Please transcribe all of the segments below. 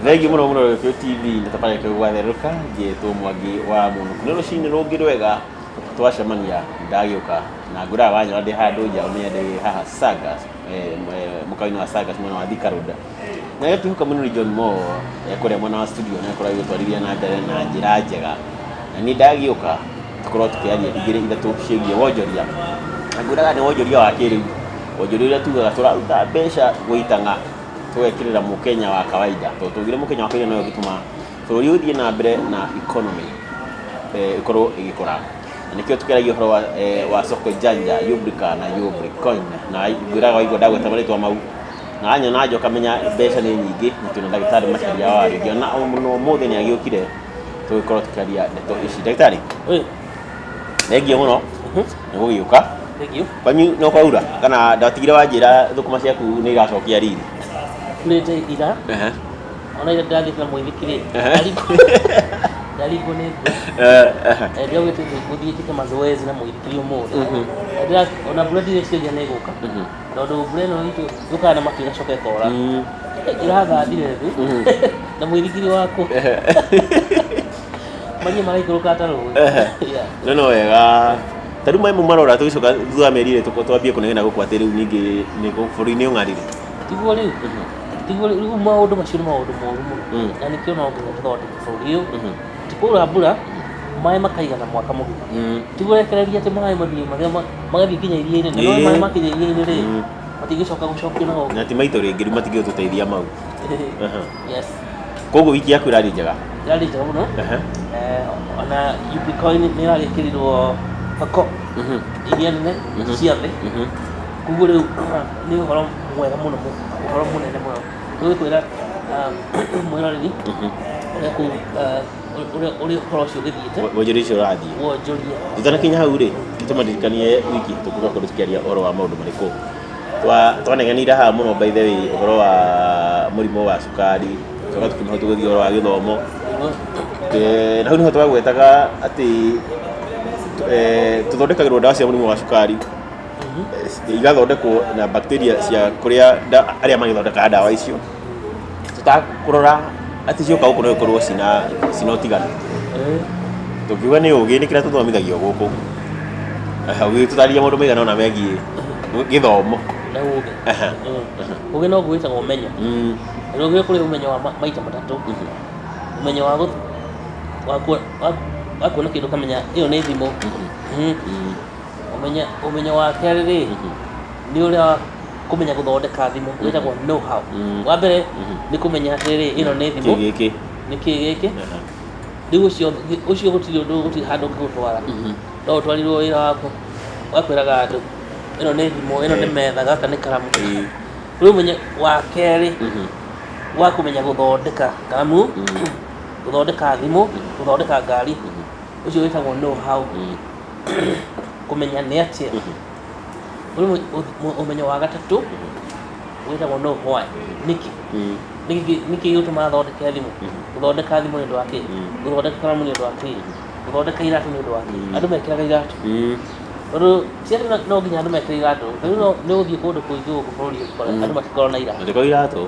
Thengiũ mũno mũno Gĩkũyũ TV na tabarĩra Gĩkũyũ gwatherũka. Njĩtwo Mwangi wa Mũnũkũ. Nĩ rũcinĩ rũngĩ rwega twacemania ndagĩũka na ngwĩraga wanyona ndĩ handũ nja ũmenye ndĩ haha Sagas, mũkawa-inĩ wa Sagas mwena wa Thika Road. Na gĩtuĩka mũno John Mo kũrĩa mwena wa studio nĩ akoragwo agĩtwarithia na mbere na njĩra njega. Na niĩ ndagĩũka tũkorwo tũkĩaria igĩrĩ ithatũ ciĩgiĩ wonjoria. Na ngwĩraga nĩ wonjoria wa kĩrĩu, wonjoria ũrĩa tugaga tũraruta mbeca gũitang'a tũgekĩrĩra mũkenya wa kawaida, tondũ twaugire mũkenya wa kawaida nowe ũngĩtũma bũrũri ũthiĩ na mbere na economy ĩkorwo ĩgĩkũra. Na nĩkĩo tũkĩaragia ũhoro wa soko janja, Yubrika na Yubricoin. Na ngwĩraga waigua ndagweta marĩtwa mau na wanyona nja ũkamenya mbeca nĩ nyingĩ, na twĩna ndagĩtarĩ Macharia wa Warĩngĩ ona ũmũthĩ nĩ agĩũkire tũgĩkorwo tũkĩaria ndeto ici. Ndagĩtarĩ, thengiũ mũno nĩ gũgĩũka. Thank you. Kwanyu no kwaura kana ndatigire wanjĩra thũkũma ciaku nĩ iracokia riri? Kurĩte ira, ona ira ndĩrathiĩte na mũithikiri, ndaringwo nĩ mbura. Ndĩraugĩte ngũthiĩ njĩke mazoezi na mũithikiri ũmũthĩ. Ona mbura ndireciria nĩ ĩgũka, tondũ mbura ĩno itũ yũkaga na matu ĩgacoka ĩkora. Ĩrathandire thĩ na mũithikiri wakwa. Maria maraikũrũka ta rũĩ. Yeah. No no wega. Ta rĩu maĩ mau marora tũgĩcoka thutha wa mĩeri ĩrĩ twambie kũnegena gũkũ atĩ rĩu ningĩ nĩ bũrũri nĩ ũng'arire. Tiguo rĩu. Tiguo rĩu, rĩu maũndũ macio nĩ maũndũ moru mũno. Na nĩkĩo no nginya tũthondeke bũrũri ũyũ. Ti kwaura mbura, maĩ makaigana mwaka mũgima. Ti kũrekereria atĩ maĩ mathiĩ magathiĩ nginya iria-inĩ. Na nĩũĩ maĩ makinya iria-inĩ rĩ, matingĩcoka gũcokio na gũkũ. Na ti maitũ rĩngĩ rĩu matingĩgĩtũteithia mau. Yes. Koguo wiki yaku ĩrarĩ njega? Ĩrarĩ njega mũno. Ona Ubricoin nĩ ĩragĩkĩrirwo thoko iria nene cia thĩ. Koguo rĩu nĩ ũhoro mwega mũno, ũhoro mũnene mũno. Tũgĩkwĩra mwĩroreri ũrĩa kũu ũrĩa ũhoro ũcio ũgĩthiĩte. Wonjoria ũcio ũrathiĩ. Wonjoria. Tũtanakinya hau rĩ, tũma ndirikanie wiki hĩtũku twakorirwo tũkĩaria ũhoro wa maũndũ marĩkũ? Twanegenire haha mũno by the way ũhoro wa mũrimũ wa cukari, tũcoka tũkiuma hau tũgĩthiĩ ũhoro wa gĩthomo. Na hau nĩho twagwetaga atĩ tũthondekagĩrwo ndawa cia mũrimũ wa cukari, igathondekwo na bacteria cia kũrĩa arĩa magĩthondekaga ndawa icio, tũtakũrora atĩ cioka gũkũ no ikorwo cina ũtiganu. Tũkiuga nĩ ũgĩ nĩ kĩrĩa tũthomithagio gũkũ. Ũgĩtũtarĩria maũndũ maigana ũna megiĩ gĩthomo. Na ũgĩ. Ũgĩ noguo wĩtagwo ũmenyo. Na ũgĩ kũrĩ ũmenyo wa maita matatũ. Ũmenyo wa kuona kĩndũ ũkamenya ĩyo nĩ thimũ. Ũmenyo wa kerĩ rĩ, nĩ ũrĩa wa kũmenya gũthondeka thimũ, wĩtagwo know how. Wa mbere nĩ kũmenya atĩrĩrĩ, ĩno nĩ thimũ. Kĩ gĩkĩ? Nĩ kĩ gĩkĩ? Rĩu ũcio gũtirĩ ũndũ, gũtirĩ handũ ũngĩgũtwara. No ũtwarirwo wĩra wa kwĩraga andũ ĩno nĩ thimũ, ĩno nĩ metha, gaka nĩ karamu. Rĩu ũmenyo wa kerĩ wa kũmenya gũthondeka karamu, gũthondeka thimũ, gũthondeka ngari, ũcio wĩtagwo know how. Kũmenya nĩ atĩa. Rĩu ũmenyo wa gatatũ wĩtagwo know why. Nĩkĩ? Nĩkĩ gĩgũtũma thondeke thimũ? Gũthondeka thimũ nĩ ũndũ wa kĩ? Gũthondeka karamu nĩ ũndũ wa kĩ? Gũthondeka iratũ nĩ ũndũ wa kĩ? Andũ mekĩraga iratũ. Tondũ ti atĩ no nginya andũ mekĩre iratũ. Rĩu nĩ ũgũthiĩ kũndũ kũingĩ gũkũ bũrũri ũkore andũ matikoragwo na iratũ. Matikoragwo iratũ?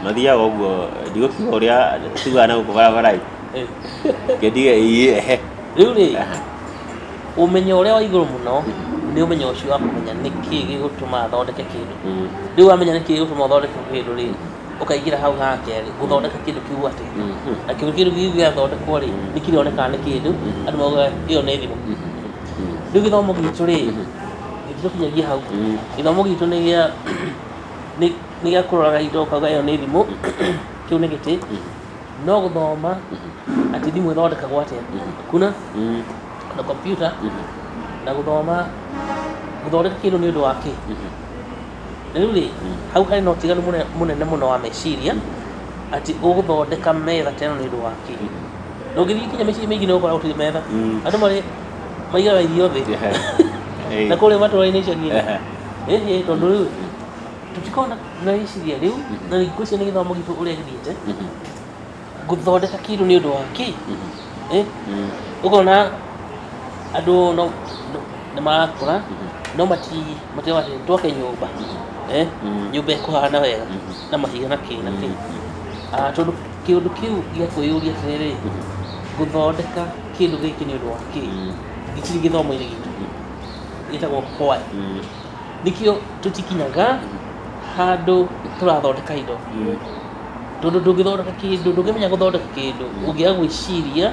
Mathiaga ũguo, ndigũkiuga ũrĩa tugaga na gũkũ barabara-inĩ. Kĩndige ehe. Rĩu rĩ, ũmenyo ũrĩa wa igũrũ mũno nĩ ũmenyo ũcio wa kũmenya nĩkĩ gĩgũtũma thondeke kĩndũ. Rĩu wamenya nĩkĩ gĩgũtũma ũthondeke kĩndũ rĩ, ũkaingĩra hau ha kerĩ, gũthondeka kĩndũ kĩu atĩa. Na kĩndũ kĩu gĩathondekwo rĩ, nĩ kĩrĩonekaga nĩ kĩndũ, andũ maugaga ĩyo nĩ thimũ. Rĩu gĩthomo gitũ rĩ, gĩtitũkinyagia hau. Gĩthomo gitũ nĩ gĩa nĩ gĩa kũroraga indo ũkauga ĩyo nĩ thimũ, kĩu nĩ gĩtĩ. No gũthoma atĩ thimũ ĩthondekagwo atĩa, kuna na kompyuta na gũthoma gũthondeka kĩndũ nĩ ũndũ wa kĩ. Rĩu rĩ, hau harĩ na ũtiganu mũnene mũno wa meciria atĩ ũgũthondeka metha ta ĩno nĩ ũndũ wa kĩ. Na ũngĩthiĩ nginya mĩciĩ mĩingĩ nĩ ũgũkora gũtirĩ metha. Andũ marĩ maigaga irio thĩ. Na kũrĩa matũra-inĩ icagi-inĩ. Ĩhĩ, tondũ rĩu tũtikoragwo na rĩciria rĩu, na ngwĩciria nĩ gĩthomo gitũ ũrĩa gĩthiĩte, gũthondeka kĩndũ nĩ ũndũ wa kĩ. Ũkona andũ no nĩ marakũra no matirauga atĩ twake nyũmba, nyũmba ĩkũhana wega na mahiga na kĩ na kĩ. Tondũ Kĩũndũ kĩu gĩa kwĩyũria atĩrĩrĩ, ngũthondeka kĩndũ gĩkĩ nĩ ũndũ wa kĩ, gĩtirĩ gĩthomo-inĩ gitũ, gĩtagwo why. Nĩkĩo tũtikinyaga handũ tũrathondeka indo, tondũ ndũngĩthondeka kĩndũ, ndũngĩmenya gũthondeka kĩndũ ũngĩaga gwĩciria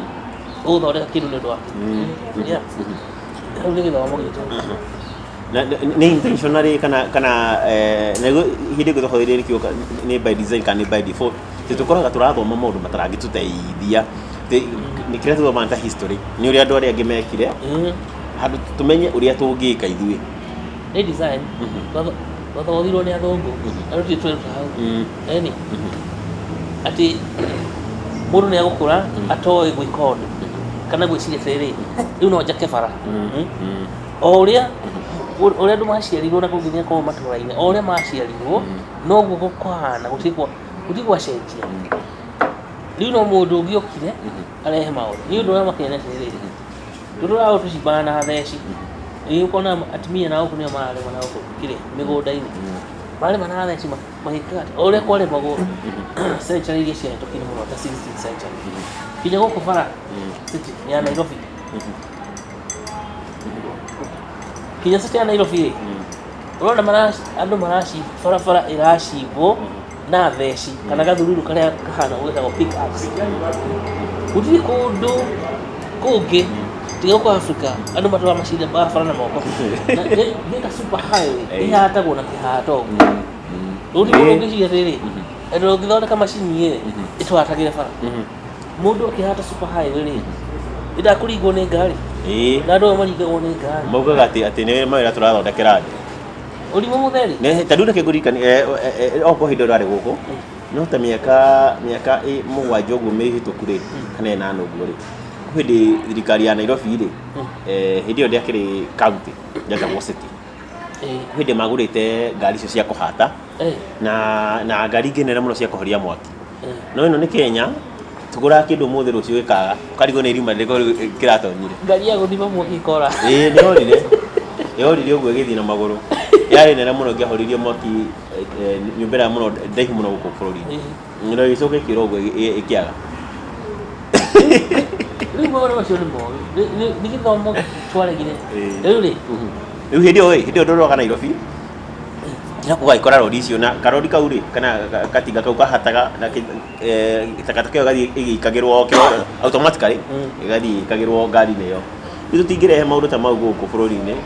ũgũthondeka kĩndũ nĩ ũndũ wa kĩ. Yeah. Rĩu nĩ gĩthomo gitũ. Nĩ intentionally kana nĩguo hĩndĩ ĩngĩ tũhũthĩrire kiugo nĩ by design kana nĩ by default, tĩ tũkoraga tũrathoma maũndũ matarangĩtũteithia. Nĩ kĩrĩa tũthomaga ta history nĩ ũrĩa andũ arĩa angĩ mekire, handũ tũmenye ũrĩa tũngĩka ithuĩ. Nĩ design. Twathothirwo nĩ athũngũ na tũtirĩ tweruta hau. Eni atĩ mũndũ nĩ agũkũra atoĩ gwĩka ũndũ kana gwĩciria atĩrĩrĩ, rĩu no njake bara. O ũrĩa andũ maciarirwo na kũu nginya kũu matũra-inĩ, o ũrĩa maciarirwo noguo gũkũhana, gũtirĩ gwacenjia. Rĩu no mũndũ ũngĩ okire arehe maũndũ. Nĩ ũndũ ũrĩa makenia nĩ atĩrĩrĩ, tũtũraga tũcimbaga na theci. Ĩĩ, ũkona atumia na gũkũ nĩo mararĩma na gũkũ kĩrĩa mĩgũnda-inĩ, mararĩma na theci magĩkaga atĩ o ũrĩa kwarĩmagwo century iria ciahĩtũkire mũno ta 16th century nginya gũkũ bara city ya Nairobi, nginya city ya Nairobi rĩ, ũrona andũ maraci barabara ĩracimbwo na theci kana gathururu karĩa kahana gwĩtagwo pickaxe. Gũtirĩ kũndũ kũngĩ tiga gũkũ Africa andũ matwaraga macini barabara na moko. Na Thika super highway ĩhatagwo na kĩhato ũguo. Rĩu mũndũ ũngĩciria atĩrĩrĩ, andũ ũngĩthondeka macini ĩ ĩtũhatagĩre bara, mũndũ akĩhata super highway rĩ, ĩndakũringwo nĩ ngari. Na andũ aya maringagwo nĩ ngari. Maugaga atĩ nĩ mawĩra tũrathondekera andũ. Ũrimũ mũtheri. Ta rĩu reke ngũririkanie, okorwo hĩndĩ ĩyo ũrarĩ gũkũ, no ta mĩaka 7 ũguo mĩhĩtũku rĩ, kana 8 ũguo rĩ, kwĩ hĩndĩ thirikari ya Nairobi rĩ, hĩndĩ ĩyo ndĩakĩrĩ county, yetagwo city. Kwĩ hĩndĩ magũrĩte ngari icio cia kũhata na ngari ingĩ nene mũno cia kũhoria mwaki. No ĩno nĩ Kenya, tũgũraga kĩndũ ũmũthĩ rũciũ gĩkaga, ũkarigwo nĩ irima rĩrĩkũ kĩratonyire. Ngari ya gũthima mwaki ĩkora. Ĩĩ, nĩ yorire. Yorire ũguo ĩgĩthiĩ na magũrũ. Yarĩ nene mũno ĩngĩahoririe mwaki nyũmba ĩrĩa mũno ndaihu mũno gũkũ bũrũri-inĩ. Na ĩgĩcoka ĩkĩũra ũguo ĩkĩaga. Rĩu maũndũ macio nĩ moru. Nĩ gĩthomo twaregire. Rĩu rĩ, Rĩu hĩndĩ ĩyo ĩ, hĩndĩ ĩyo ndũroga Nairobi, ũgagĩkora rori icio na karori kau rĩ, kana gatinga kau kahataga na takataka ĩyo ĩgathiĩ ĩgĩikagĩrwo automatically, ĩgathiĩ ĩgĩikagĩrwo ngari-inĩ ĩyo. Rĩu tũtingĩrehe maũndũ ta mau gũkũ bũrũri-inĩ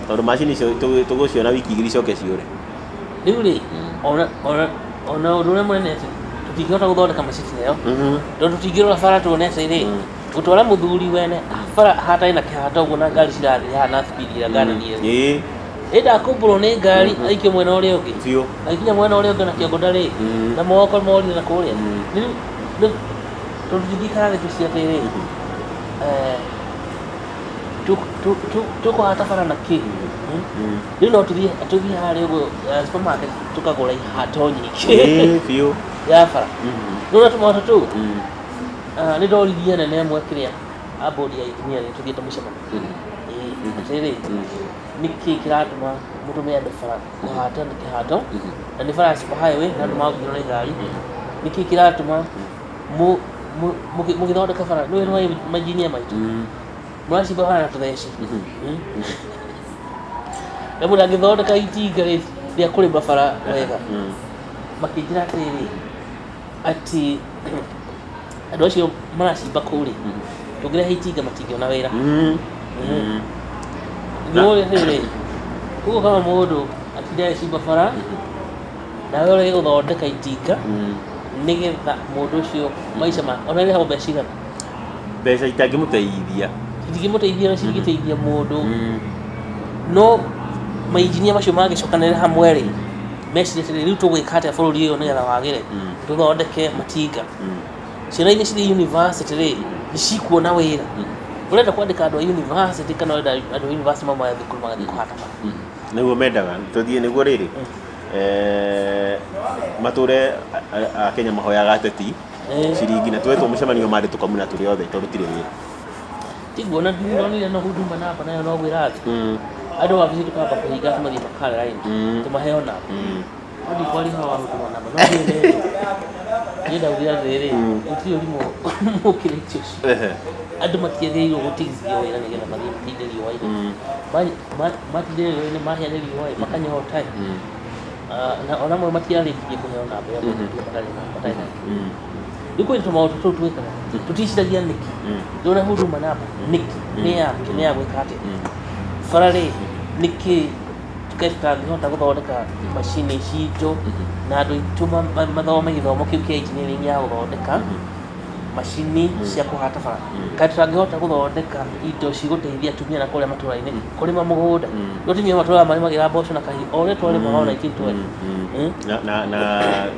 tondũ macini icio tũgũciona wiki 2 icoke ciũre. Rĩu rĩ, ona ũndũ ũrĩa mũnene atĩ tũtingĩhota gũthondeka macini ĩyo, tondũ tũtingĩrora bara tuone atĩrĩ, gũtwara mũthuri wene bara hatarĩ na kĩhato ũguo na ngari cirathiĩ haha na speed ĩrĩa ngananie. Ĩnda kũmbũrwo nĩ ngari aikio mwena ũrĩa ũngĩ. Biũ. Agĩkinya mwena ũrĩa ũngĩ na kĩongo ndarĩ, na moko morire na kũrĩa. Rĩu tondũ tũtingĩikara thĩ tũcie atĩrĩ, tũkũhata bara na kĩ? Rĩu no tũthiĩ harĩa ũguo supermarket tũkagũra ihato nyingĩ. Ĩĩ, biũ. Ya bara. Nĩ ũrona tũmaũndũ tũu? Nĩ ndoririe anene amwe kĩrĩa a board ya engineering tũthiĩte mũcemanio. Ĩĩ, atĩrĩrĩ, nĩkĩ kĩratũma mũtũme andũ bara kũhata na kĩhato, na nĩ bara ya super highway na andũ magũkĩrwo nĩ ngari, nĩkĩ kĩratũma mũgĩthondeka bara, nĩ nĩ mainjinia maitũ mũracimba bara na tũtheci? Na mũndũ angĩthondeka itinga rĩa kũrĩma bara wega. Makĩnjĩra atĩrĩrĩ, atĩ andũ acio maracimba kũu rĩ, tũngĩrehe itinga matingĩona wĩra. Nĩ atĩrĩrĩ, koguo kama mũndũ atinda agĩcimba bara nawe ũrege gũthondeka itinga nĩgetha mũndũ ũcio maica ma ona ĩrĩhagwo mbeca cigana? Mbeca itangĩmũteithia. Citingĩmũteithia na cingĩteithia mũndũ. No mainjinia macio mangĩcokanĩrĩra hamwe rĩ, mecirie atĩrĩrĩ, rĩu tũgwĩka atĩa bũrũri ũyũ nĩgetha wagĩre? Tũthondeke matinga. Ciana iria cirĩ university rĩ, nĩ cikuona wĩra. Ũrenda kwandĩka andũ a university kana ũrenda andũ a university mauma thukuru magathiĩ kũhata bara? Nĩguo mendaga tũthiĩ nĩguo rĩrĩ, matũre Akenya mahoyaga ateti ciringi na twetwo mũcemanio mandĩ tũkaumĩra tũrĩ othe tondũ tirĩ wĩra. Tiguo na ndonire no Huduma namba nayo no gwĩra thĩ. Andũ wabici tũkamba kũhinga tũmathiĩ makare line, tũmahe ona. No ndikwaria ũhoro wa Huduma Number, no niĩ nĩ niĩ ndaugire atĩrĩrĩ, gũtirĩ ũrimũ ũkĩrĩte ũcio. Andũ matiagĩrĩirwo gũtigithio wĩra nĩgetha mathiĩ matinde riũa-inĩ. Matinde riũa-inĩ, mahĩa nĩ riũa ĩ, makanyota ĩ. Ah, na ona amwe matiarĩkirie kũheo namba ĩyo tondũ matarĩ matarĩ nayo. Rĩu kwĩ tũmaũndũ tũu twĩkaga tũticiragia nĩkĩ. Rĩu ona Huduma Number nĩkĩ, nĩ yakĩ, nĩ ya gwĩka atĩa? Bara rĩ, nĩkĩ tukae tũtangĩhota gũthondeka macini citũ na andũ aitũ mathome gĩthomo kĩu kĩa engineering ya gũthondeka macini cia kũhata bara? Kaĩ tũtangĩhota gũthondeka indo cigũteithia atumia na kũrĩa matũra-inĩ kũrĩma mũgũnda? Rĩu atumia matũraga marĩmagĩra mboco na kahiũ o ũrĩa twarĩmaga o 1920. Na na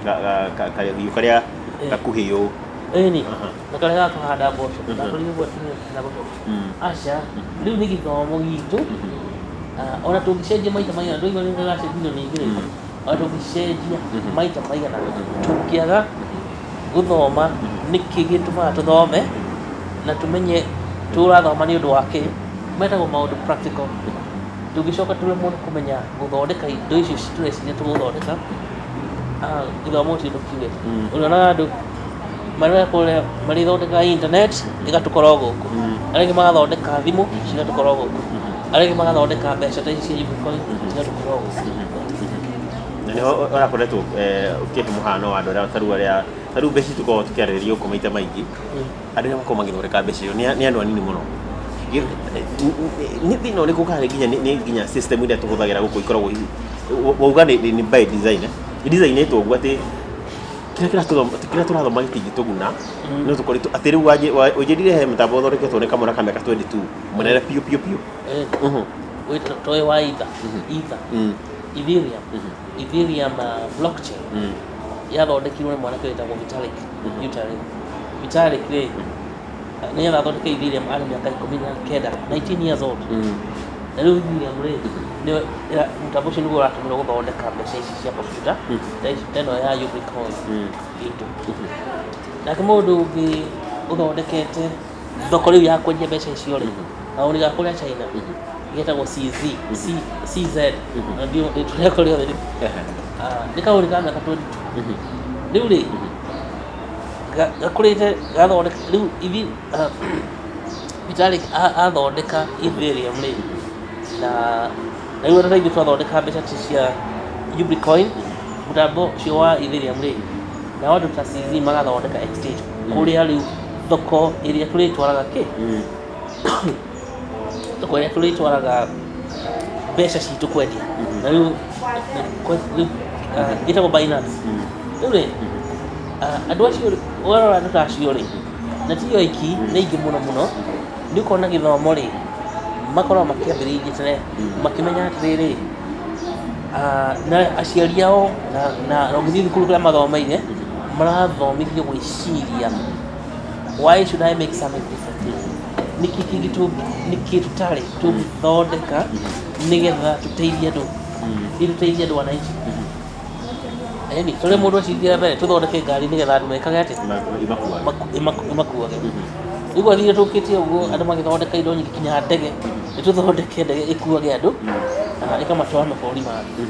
na kahiũ karĩa gakuhĩ ũũ. Ĩni, na karĩa ga kũhanda mboco na tũrĩ ũguo atumia na gũtũ. Aca, rĩu nĩ gĩthomo gitũ. Ah, ona tũngĩcenjia maita maigana, ndũigua nĩ gĩgacenjio ningĩ rĩ, ona tũngĩcenjia maita maigana, tũngĩaga gũthoma nĩkĩ gĩtũmaga tũthome na tũmenye tũrathoma nĩ ũndũ wa kĩ, metagwo maũndũ practical. Tũngĩcoka tũremwo nĩ kũmenya gũthondeka indo icio tũreciria tũgũthondeka, ah, gĩthomo gũtirĩ ũndũ kiugĩte. Ũrĩonaga andũ marĩa kũrĩa marĩthondekaga internet ĩgatũkora o gũkũ, arĩa angĩ magathondeka thimũ cigatũkora o gũkũ, arĩa angĩ magathondeka mbeca ta ici cia Ubricoin cigatũkora o gũkũ. Na nĩho ũrakoretwo ũkĩhe mũhano wa andũ arĩa ta rĩu arĩa ta rĩu mbeca tũkoragwo tũkĩarĩrĩria gũkũ maita maingĩ, andũ arĩa makoragwo magĩthondeka mbeca icio nĩ andũ anini mũno. Nĩ thĩna ũrĩkũ kana nginya nĩ nginya system iria tũhũthagĩra gũkũ ikoragwo wauga nĩ by design, eh? Ĩdicainĩtwo ũguo atĩ kĩrĩa tũrathoma gĩtingĩtũguna, no tũkoretwo atĩ rĩu ũnjĩrire he mũtambo ũthondeketwo nĩ kamwana ka mĩaka 22 mũnene biũ biũ biũ. Toĩ wa Ether, Ether, Ethereum, Ethereum blockchain yathondekirwo nĩ mwanake wĩtagwo Vitalik Buterin. Vitalik rĩ, nĩgetha athondeke Ethereum arĩ mĩaka 19, 19 years old. Na rĩu Ethereum rĩ, nĩyo mũtambo ũcio nĩguo ũratũmĩrwo gũthondeka mbeca ici cia kompiuta, ta ici, ta ĩno ya Ubricoin itũ. Nake mũndũ ũngĩ ũthondekete thoko rĩu ya kwendia mbeca icio rĩ, kaũndũ ga kũrĩa China getagwo CZ, C, CZ, na ndio rĩtwa rĩako rĩothe rĩ, ah, nĩ kaũndũ ka mĩaka 22. Rĩu rĩ, gakũrĩte gathondeka rĩu ithi ah, Vitalik athondeka Ethereum rĩ, na rĩu ona ithuĩ twathondeka mbeca ci cia Ubricoin, mũtambo ũcio wa Ethereum rĩ, nao andũ ta CZ magathondeka exchange kũrĩa rĩu thoko ĩrĩa tũrĩtwaraga kĩ, thoko ĩrĩa tũrĩtwaraga mbeca citũ kwendia, na rĩu rĩu, ah, ĩtagwo Binance. Rĩu rĩ, ah, andũ acio rĩ, warora andũ ta acio rĩ, na ti oiki, nĩ aingĩ mũno mũno, nĩ ũkona gĩthomo rĩ, makoragwo makĩambĩrĩirie tene makĩmenya atĩrĩrĩ, ah, na aciari ao na ũngĩthiĩ thukuru kũrĩa mathomeire, marathomithio gwĩciria, why should I make something different? Nĩkĩ kĩngĩ nĩkĩ tũtarĩ tũngĩthondeka nĩgetha tũteithie andũ, nĩ tũteithie andũ wananchi? Ĩni, tũrĩ mũndũ eciririe mbere tũthondeke ngari nĩgetha andũ mekage atĩa? Imakuage. Imakuage. Rĩu gwathire tũkĩte ũguo andũ magĩthondeka indo nyingĩ nginya ndege, nĩ tũthondeke ndege ĩkuage andũ na ĩkamatwara mabũrũri mangĩ.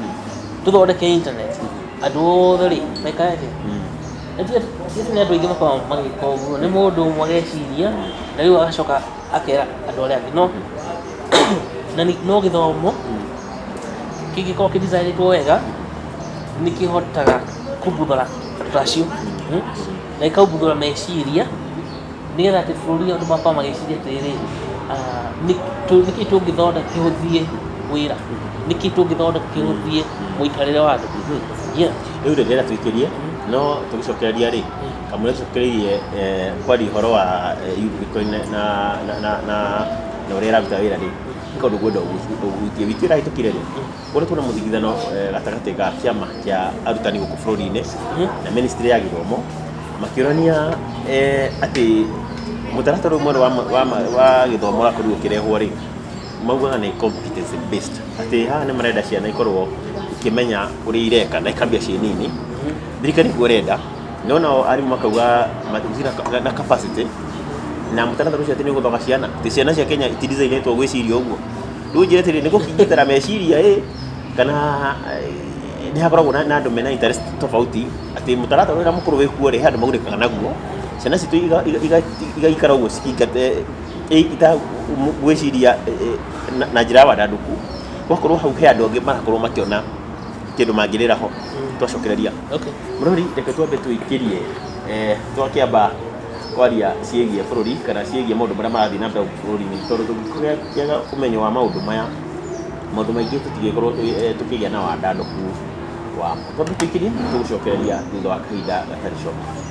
Tũthondeke internet, andũ othe rĩ mekage atĩa? Na ti atĩ nĩ andũ aingĩ makoragwo magĩka ũguo, nĩ mũndũ ũmwe ageciria na rĩu agacoka akera andũ arĩa angĩ. No na no gĩthomo kĩngĩkorwo kĩ-design-ĩtwo wega nĩ kĩhotaga kũmbuthũra andũ ta acio, na gĩkambuthũra meciria nĩgetha atĩ bũrũri andũ makorwo magĩciria atĩrĩrĩ, ah, nĩkĩ tũngĩthondeka kĩhũthie wĩra, nĩkĩ tũngĩthondeka kĩhũthie mũikarĩre wa andũ. Yeah. Rĩu rĩ ndĩrenda tũikĩrie no tũgĩcokereria rĩ, kamũira tũcokereirie kwaria ũhoro wa Ubricoin na ũrĩa ĩraruta wĩra rĩ, nĩ kaũndũ ngwenda ũhutie. Wiki ĩrahĩtũkire rĩ, koretwo na mũthigithano gatagatĩ ga kĩama kĩa arutani gũkũ bũrũri-inĩ na ministry ya gĩthomo, makĩũrania atĩ mũtaratara ũyũ mwerũ wa gĩthomo ũrakorirwo ũkĩrehwo rĩ, maugaga nĩ competency based, atĩ haha nĩ marenda ciana ikorwo ikĩmenya ũrĩa ireka na ikambia ciĩ nini. Thirikari nĩguo ĩrenda, no nao arimũ makauga matirĩ na capacity, na mũtaratara ũcio atĩ nĩ ũgũthoga ciana, atĩ ciana cia Kenya itidicainĩtwo gwĩciria ũguo. Rĩu njĩre atĩrĩrĩ, nĩ gũkingĩtĩra meciria ĩ, kana Nĩ hakoragwo na andũ mena interest tofauti, atĩ mũtaratara ũrĩa mũkũrũ wĩkuo rĩ, he andũ magunĩkaga naguo. Ciana citũ igaikara ũguo cikĩingate itagwĩciria na njĩra ya wandandũku. Gwakorwo hau he andũ angĩ marakorwo makĩona kĩndũ mangĩrĩra ho. Twacokereria. Mũrori, reke twambe tũikĩrie, twakĩamba kwaria ciĩgiĩ bũrũri kana ciĩgiĩ maũndũ marĩa marathiĩ na mbere bũrũri-inĩ, tondũ tũngĩkĩaga ũmenyo wa maũndũ maya, maũndũ maingĩ tũtingĩkorwo tũkĩgĩa na wandandũku wamo. Twambe tũikĩrie, tũgũcokereria thutha wa kahinda gatarĩ coka.